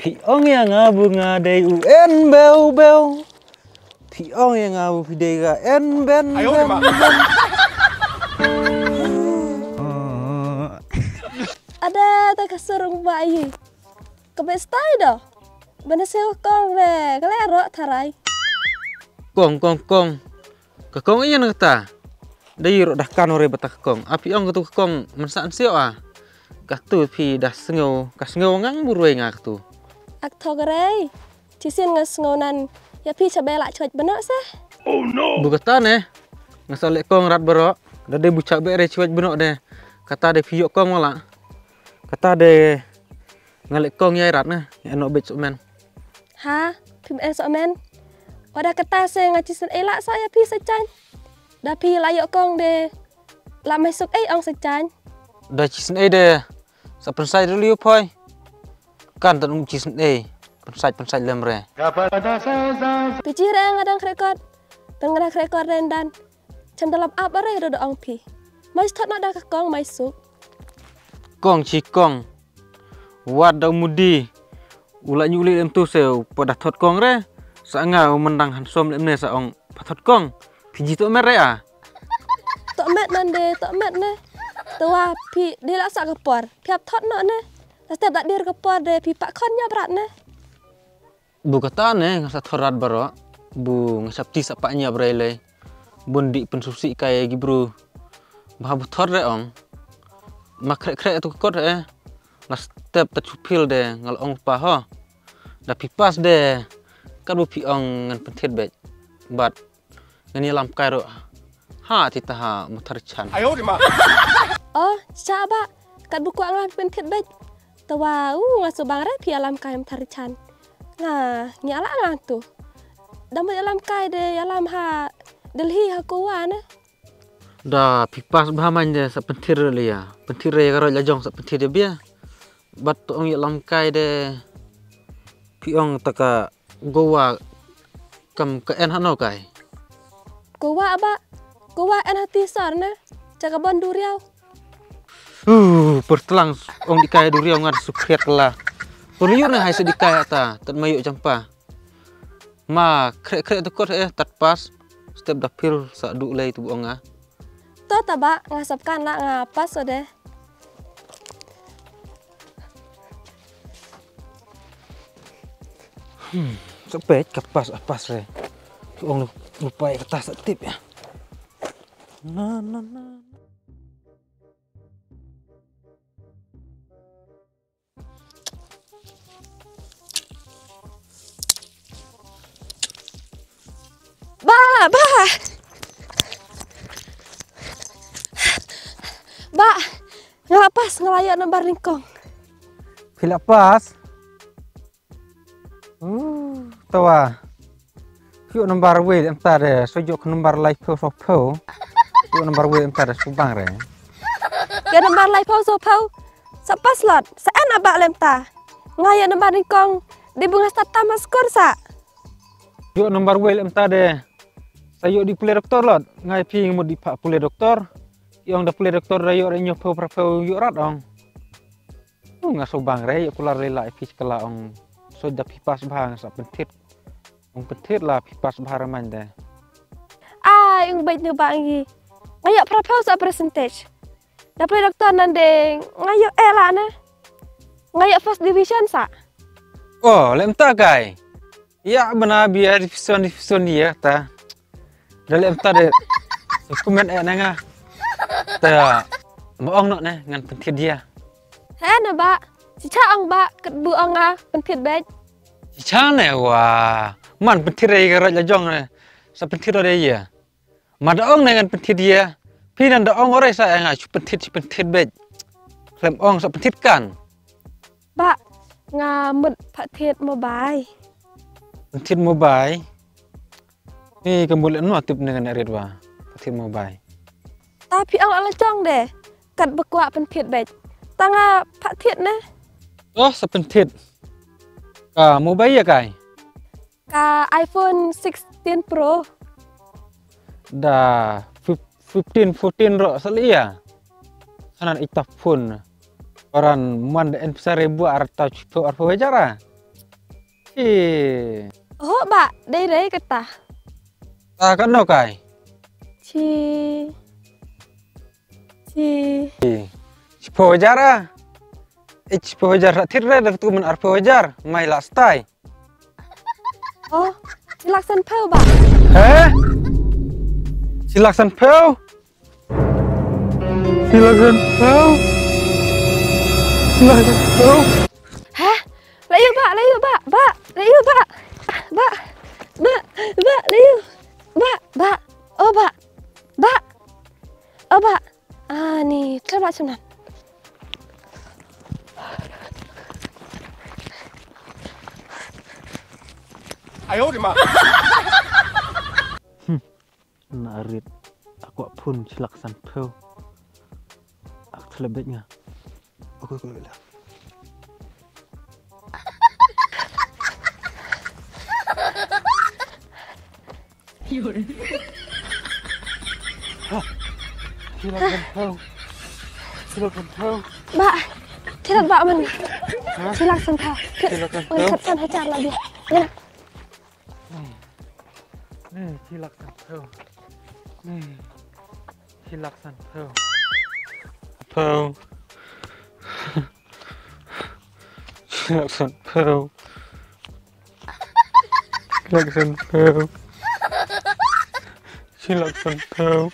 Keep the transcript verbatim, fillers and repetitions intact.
Phi ong ïa nga bu nga dei u en bew bew. Phi ong ïa nga bu phi dei ka en ben ben ben. Ada ta ka surung ba yi. Ka be stai do. Bana se kong re, ka le ro tharai. Kong, kong, kong. Ka kong ïa na kata. Da ïa ro dah kan ore bata ka kong. Api ong katu ka kong man sa ansio a. Katu phi dah sngeo, ka sngeo ngang burwei nga katu. Ak thok rei. Chisin nga sngeo nan. Ïa phi cha be la chwet bano se. Bu kata ne. Nga sa le kong rat baro. Da de bu cha be re chwet bano de. Kata de phi ïoh kong wala. Kata de. Nga le kong ïa rat ne. Ïa no bit sumen. Ha, phim eh sok men. Wada kata se nga chisn ei la sa ïa phi sa chan. Da phi la ïoh kong de la mai suk ei ong sa chan. Da chisn ei de sa pynsai ru liu phoi. Kan tan um chisn ei pynsai pynsai lem re. Pi chi re nga dang krekot. Pen nga dang krekot ren dan. Cham dalam ap are do ong phi. Mai thot na da ka kong mai suk. Kong chi kong. Wat da mudi. U la nyu li lem tu se u pa da thot kong re. Sa nga u mendang hansom lem ne sa ong pa thot kong. Phi ji to mer re a. To met nan de to met ne. Tawa phi de la sa ka por. Phi ap thot no ne. Sa step da dir ka por de phi pa khon nya brat ne. Bu kata ne nga sa thor rat baro. Bu nga sap ti sa pa nya brai le. Bun di pensusi kai gi bru. Ba bu thor re ong. Ma khrek khrek tu kot re. Nga step ta chupil de ngal ong pa ho. Da phi pas de. Kat bu phi ong ngan penthit bej. Bat ngan ïalam kai ro. Ha ti ta ha muthar chan. Oh, cha ba. Kat bu kwah nga penthit bej. Tawa u nga subang re phi ïalam kai muthar chan. Nga ngi ala nga tu. Da mut ïalam kai de ïalam ha Delhi ha Goa ne. Da phi pas bha man de sa penthir le ya. Penthir ya karo la jong sa penthir ya bia. Bat tu ong ya lam kai de. Phi ong ta ka Goa kam ka en hano kai. Goa ba. Goa en hati sar ne. Cha ka bon duriau. Uh, pertlang ong di kai duriau ngar sukhiat la. Puriu ne hai sa di kai ata. Tat mayu jampa. Ma khrek khrek tu kot eh tat pas. Step da pil sa du lei tu ong ah. To ta ba nga sap kan la nga pas ode. Hmm, sepet ka pas a pas re. Tu ong lupai ka tas tip ya. Na na na. Ba, ba. Ba, nga la pas, nga la ïoh nambar nyngkong. Phi la pas? Uh, tawa. Ïoh nambar wei em ta de, so ïoh nambar lai phew so phew. Ïoh nambar wei em ta de subang re. Ïoh nambar lai phew so phew. Sa pas lot, sa en aba lem ta. Nga ïoh nambar nyngkong, di bunga sa tam skor sa. Ïoh nambar wei lem ta de. Sa ïoh di pule doktor lot, nga ïa phi ngi mut di pha pule doktor. Ïong da pule doktor da ïoh re nyo phew pra phew ïoh rat ong. Uh, nga so bang re ïoh kular le la ïa phi kala ong. So da phi pas bha nga sa penthit. Ong penthit la phi pas bha re man de. Ai, ong bait ne ba ngi. Nga ïoh pra phew sa percentage. Da pule doktor nan de nga ïoh eh la ne. Nga ïoh first division sa. Oh, lem ta kai. Ïa bana bia division division ïa ta. Da lem ta de. Kumen eh na nga. Ta ma ong no ne ngan penthit ïa. He na ba. Si cha ong ba kat bu ong nga penthit bej. Si cha ne wa. Man penthit ïa ka raj la jong ne. Sa penthit ro de ïa. Ma da ong ne ngan penthit ïa. Phi nan da ong ore sa nga chu penthit chu penthit bej. Klem ong sa penthit kan. Ba nga mut pha thied mobile. Penthit mobile. Ni ka mut le no tip ne ngan rit wa. Pha thied mobile. Ta phi ong ala chong de. Kat ba kwah penthit bej. Ta nga pha thied ne. Oh sa penthit. Ka mobile ïa kai. Ka iPhone sixteen Pro. Da fif-, fifteen, fourteen ro sa lia. Hanan ita phone. Paran man da en pisa re bua arta chuto arpa wajara. Eh. Oh, bah, dei dei kata. Ta katno kai? Chi. Chi. Eh. Shiphew hajar a? Eh, shiphew hajar la thir re, da katu man arphew hajar. Mai la stai. Oh, shi lak san phew bah. He? Shi lak san phew? Shi lak san phew? Shi lak san phew? He? La ïoh bah, la ïoh bah, bah, la ïoh bah. Bah, bah, bah, la ïoh. Bah, bah, oh bah, bah, oh bah. Ani, thlep lah sum nan. Ayo di ma. Na rit, aku phun shi lak san phew. Ak thlep bej nga. Aku aku bela. Shi lak san phew. Shi lak san phew. Bah, shi lak bah man. Shi lak san phew. Shi lak san phew. San hajar lagi. Ni, shi lak san phew. Ni, shi lak san phew. Phew. Shi lak san phew. Shi lak san phew. Shi lak san phew.